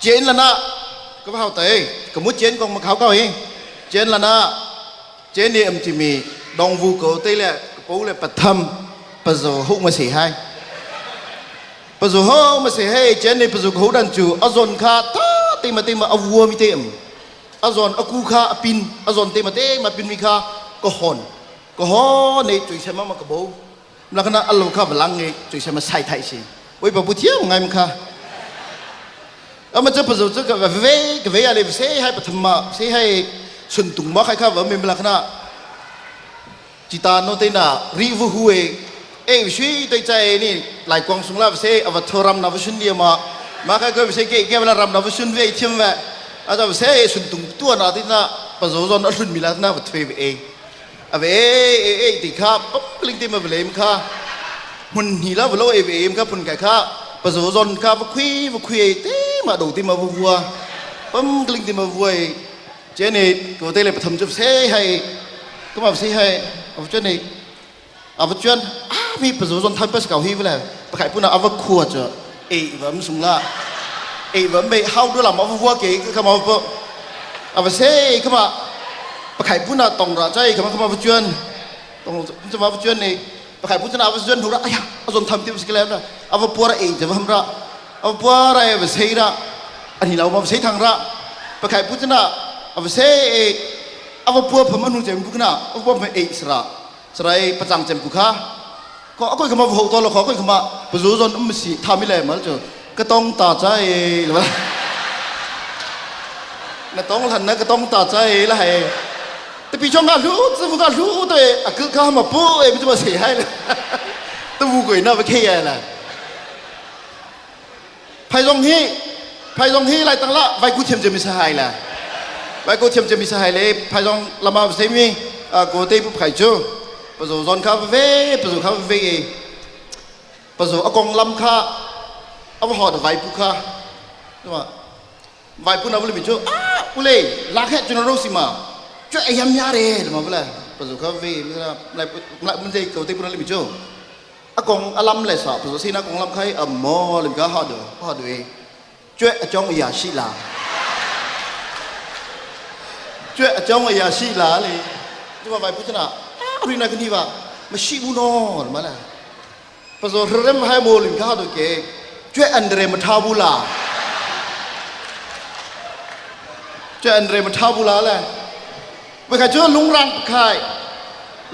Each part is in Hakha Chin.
Chen lana ka hau tai ka mu chen kong ma khau kau hi chen lana chen ni am ti mi dong vu ko te le ka po le patham pazo hu ma si hai pazo ho ma si hei chen ni pazo ko dan chu azon kha ta te ma te ma avua mi te am azon aku kha apin azon te ma te ma pin mi kha ko hon ko ho nei chui sema ma ka bo lakana allo kha valang nge chui sema sai thai si oi ba bu thiam ngai kha ama chu pazo chu ka ve ka ve ale se hai patham ma se hai sun tung ma khai kha va mem lakana chita no te na ri vu hu e e sui te chai ni lai kwang sung la se ava thoram na va sun dia ma ma kai ko se ke ke la ram na va sun ve thiam ve a ta se sun tung tua na ti na pazo zon a hlun mi la na va thwe ve e အဝေအေအေတိခပပလင်းတိမဗလေမခมุนหีละวโลเอเอมครับปุ่นไก่ค่ะปะโซซอนค่ะวคุยวคุยเตมาดูติมาวัวปั๊มกลิ้งติมาวัวเจนี่กูเตเลยปฐมจุเซให้ก็มาเซให้เอาเจนี่เอาเจนอ้ามีปะโซซอนทำปะสเกาฮีไปแล้วปะไข่ปุ่นเอาวขวดเเอวมสุงละเอวมไปเฮาด้วยลำเอาวัวเก๋ก็มาเอาเซก็มาปะไข่ปุ่นตองระใจก็มาก็มาเจนตองจะมาเจนนี่ pakai pun na avas jon hura aya azon tham tim skele na ava puara e je ham ra ava puara e sei ra ani lau ma sei thang ra pakai pun na ava sei e ava pua pham anu jem bu na ava pua e sra sra e pachang jem bu kha ko akoi khama ho to lo kho koi khama pazu zon um si thami le mal cho ka tong ta cha e la na tong lan na ka tong ta cha e la hai တပီချောင်းကလူစဘူးကလူတဲ့အခုကမပူအေးမမစေဟဲ့တဘူးကိုနော်မခေရလားဖိုင်ဇုံဟီဖိုင်ဇုံဟီလိုက်တန်လာဝိုင်ကူချင်ချင်မစဟိုင်လားဝိုင်ကူချင်ချင်မစဟိုင်လေဖိုင်ဇုံလမစေမီအကိုတေပဖိုင်ချိုပဇောဇွန်ခါဝေပဇောခါဝေပဇောအကောင်လမ်ခါအဘဟောဒဝိုင်ပူခါနော်ဝိုင်ပူနဘလမီချိုအာဦးလေးလာခဲ့ကျွန်တော်တို့စီမှာ ကျွတ်အယံများတယ်ဒီမှာဗလားပဇောခါဝေမလားလိုက်မစေကိုတေပူနလမီချို အကောင်အလမ်လဲဆောပဇောစီနာကောင်လမ်ခိုင်အမောလင်ကဟာဒဟာဒွေကျွဲ့အကြောင်းအရာရှိလားကျွဲ့အကြောင်းအရာရှိလားလေဒီမှာဘိုင်ပုချနာအရိနာကနိပါမရှိဘူးနော်ဒီမှာလားပဇောရမ်ဟိုင်မိုလင်ကဟာဒကေကျွဲ့အန်ဒရေမထားဘူးလားကျွဲ့အန်ဒရေမထားဘူးလားလဲဘယ်ခါကျွဲလုံရန်ပခိုင်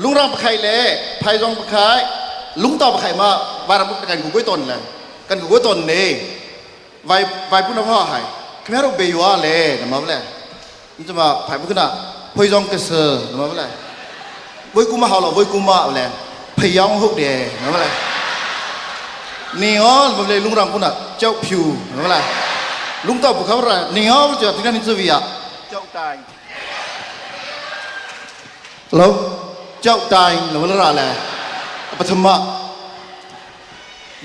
လုံရန်ပခိုင်လေဖိုင်ဇောင်ပခိုင် ลุงตอบใครมาบาร์บุกกันกูกุ้ยตนเลยกันกูกุ้ยตนนี่ไว้ไว้พุ่นพ่อให้ခင်ဗျားတို့ဘေရွာလဲနမမလဲဒီမှာဖိုင်ပုခနာဖွေးဆောင်ကဆနမမလဲဝိကူမဟောလောဝိကူမလဲဖျောင်းဟုတ်တယ်နမလဲနေရောမလဲလုံရံကုနာကြောက်ဖြူနမလဲလုံတော့ဘခရနေရောကြောတိကနေစဗီယာကြောက်တိုင်းလောကြောက်တိုင်းနမလဲရလဲ ပထမ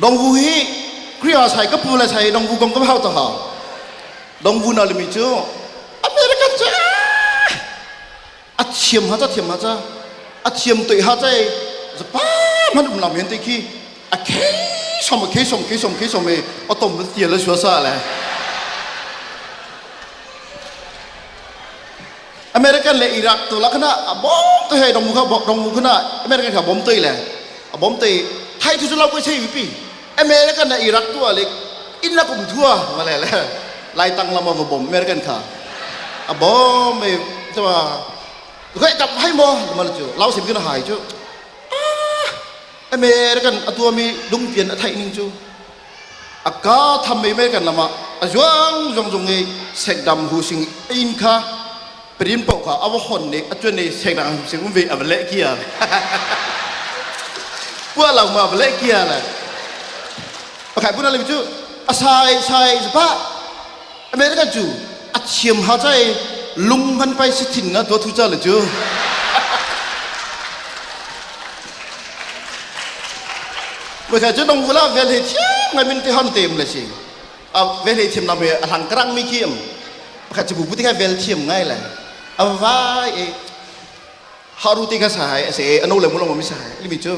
ดงวูฮีคริอาใส่ก็ปูละใส่ดงวูกงก็เฮาตะหาดงวูนาลมิจูอเมริกันจ้าอะเทียมฮะจ้าเทียมฮะจ้าอะเทียมตุยฮะจ้าจะป้ามันอุมลำเห็นติขี้อะเคชมเคชมเคชมเคชมเออตมมันเตียแล้วชัวซะแหละอเมริกันเลยอิรักตัวละขณะบอมตัวให้ดงวูเขาดงวูขณะอเมริกันเขาบอมตุยแหละบอมตุยไทยทุกเราก็ใช่วิปีอเมริกันนะอิรักตัวเล็กอินละกุมทั่วมาเลยแหละไล่ตังละมาบอมอเมริกันค่ะบอมเอตัวก็จับให้มอมาเลยจูเราสิบกันหายจูอเมริกันตัวมีดุงเปลี่ยนไทยนิ่งจูอากาทำอเมริกันละมาจวงจงจงเอเสกดำหูสิงอินค่ะปรินปกค่ะเอาหนนี่จวนนี่เสกดำหูสิงวิเอาเละเกียร์พวกเรามาเละเกียร์เลยปะไข่พูดอะไรจูอาศัยใช่สปะอเมริกันจูอาเทียมหาใจลุงมันไปสิทินนะตัวทุจ้าเลยจูเมื่อกี้จะต้องเวลาเวลาเทียมไงมันที่หันเต็มเลยสิเอาเวลาเทียมนำไปหลังกลางไม่เทียมปะไข่จะบุบุที่แค่เวลเทียมง่ายเลยเอาไว้ฮารุติก็สายเสียอนุเลยมุลงมันไม่สายลิมิจู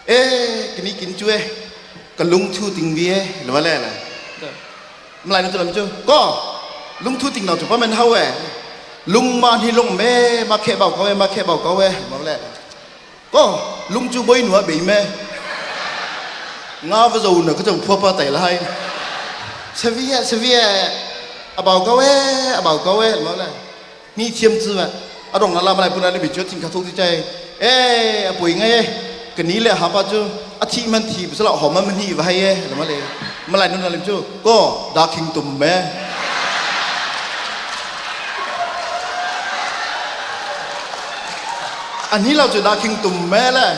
เอ๊ะกินนี่กินช่วยกะลุงชูติงเวียหรือว่าอะไรล่ะ Malai nu lam cu ko lungthu ting no chu pa men hau e lung ma ni lung me ma khe bau ko e ma khe bau ko e ma le ko lung chu boi nua bei me nga va zo na ka chong phua pa tai lai sevia sevia abau ko e abau ko e ma le ni thiam chu ma adong na la malai puna ni bi chu thing kha thuk ti chai e apui ngai e kani le ha pa chu a thi man thi sala hom man hi va hai e ma le malai nun na lim chu ko da khing tum me อันนี้เราจะดาคิงตุ่มแม่แหละ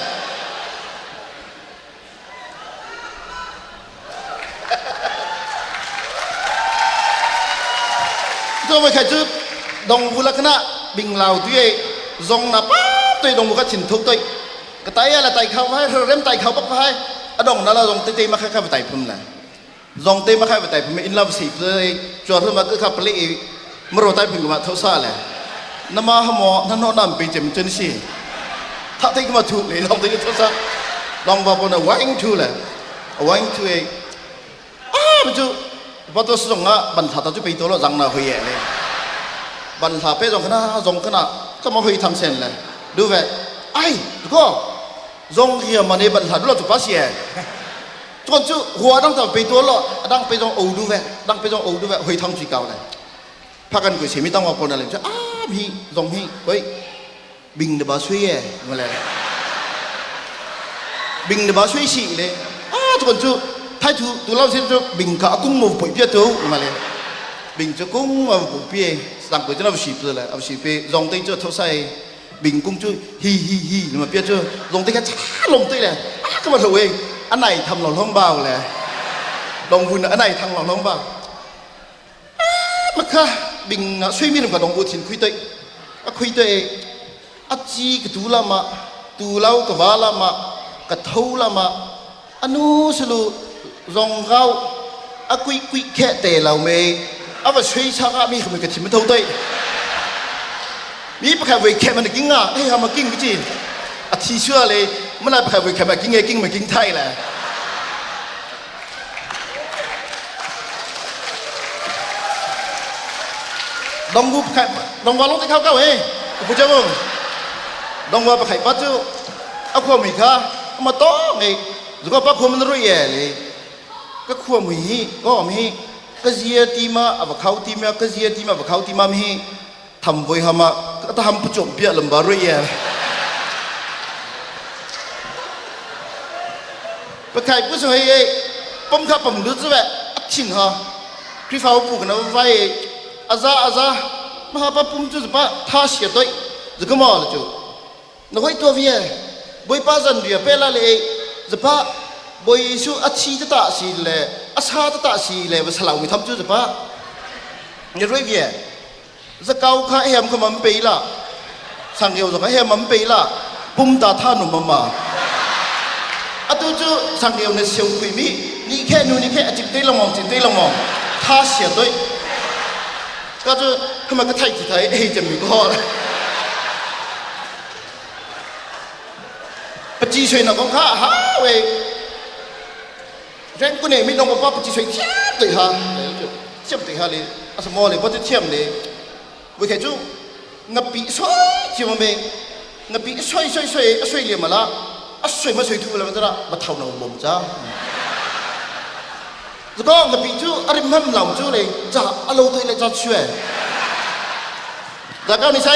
ตัวไม่ใครจุดดงวุลักนะบิงลาวตัวซงนะป้าตัวดงวุก็ฉินทุกตัวกระไตอะไรไตเขาให้เริ่มไตเขาปั๊บให้อดงนั่นเราลงตีมาแค่แค่ไปไตพุ่มแหละลงตีมาแค่ไปไตพุ่มอินลาสีเลยจวดขึ้นมาก็ขับปลีมรไตพุ่มมาเท่าซาแหละน้ำมาหมอนั่นนอนไปเจ็บจนสิถ้าที่มาถูกเลยลองตีเท่าซาลองว่าปนวิ่งทูแหละวิ่งทูเองอ้ามันจะปตัวสงอ่ะบรรทัดจะไปตัวเราจังนะหุยเลยบรรทัดไปจงขนาดจงขนาดก็มาหุยทำเส้นเลยดูเวไอ้ก็จงเฮียมันนี่บรรทัดเราจะภาษีจนจุหัวดังจะไปตัวเราดังไปจงโอดูเวดังไปจงโอดูเวหุยทำจีเก่าเลยพากันกุยเสียไม่ต้องว่าคนอะไรจะอ้าพี่จงพี่เฮ้ยบิงเดบาช่วยมาเลยบิงเดบาช่วยสิเลยอ้าจนจุท้ายถูตัวเราเส้นจุบิงขากุ้งมาปุ๋ยเปียตัวมาเลยบิงจะกุ้งมาปุ๋ยเปียสั่งกุยจะเราสีเปเลยเอาสีเปียจงตีจุเท่าใส่บิงกุ้งจุฮีฮีฮีมาเปียจุลงตีแค่ช้าลงตีเลยอ้าก็มาถูกเองอันไหนทำหล่อท้องเบาเลยลงหุ่นอันไหนทำหล่อท้องเบามาค่ะบิงอ่ะช่วยมีหนุ่มกับลงบุถินคุยตัวคุยตัวอาจีกตูละมาตูเล่ากวาละมากระเท่าละมาอนุสลุรองเท้าอากุยกุยแค่เตะเราเมย์เอาไปช่วยชามีขโมยกระถิ่นมาเท่าตัวมีประแค่วิแค่มันกินอ่ะให้ทำมากินก็จีอาทิเชื่อเลยมันอะไรประแค่วิแค่มากินไงกินมากินไทยแหละดงกูแค่ดงว่าลงที่เขาเก้าเองกูจะมึงดงว่าไปไข่ปัจจุเอาขวมีค่ะมาโต้ไงแล้วก็ปักขวมันรุ่ยเลยก็ขวมีก็มีก็เสียตีมาเอาเขาตีมาก็เสียตีมาเอาเขาตีมามีทำไว้ฮามาก็ทำผู้จบเปียลำบากรุ่ยไปไข่ผู้ชายปุ่มข้าปุ่มดูสิเว้ยทิ้งฮะคริฟ้าบุกนะไว้อาซาอาซามาปะปุ่มจุดปะท่าเสียตัวจะก็มาเลยจู那会多边，不会把人家别来嘞，是把不会说阿七的大事嘞，阿差的大事嘞，我是老为他们就是把，你瑞边，是高卡黑们可门背了，上个月黑门背了，蹦打他努妈妈，阿都就上个月那小闺蜜，你看努你看阿一对了望，一对了望，他写对，ก็จะทำไมก็ไทยไทยเอ้จะมีก็เลยปจีช่วยนะของข้าฮะเว้ยเรื่องกูเนี่ยไม่ลงมาป้าปจีช่วยเทียบ对哈，เทียบ对哈เลยอาสมอเลยป้าจะเทียบเลยเว้ยแค่จูงับปีช่วยจีมันเองงับปีช่วยช่วยช่วยช่วยเรียนมาละช่วยมาช่วยทุกอะไรมันจะละมาเท่าหนูบ่มจ้าแล้วก็งับปีจูอะไรมันเหล่าจูเลยจะอารมณ์ตัวเลยจะช่วยแต่ก็นี่ใช่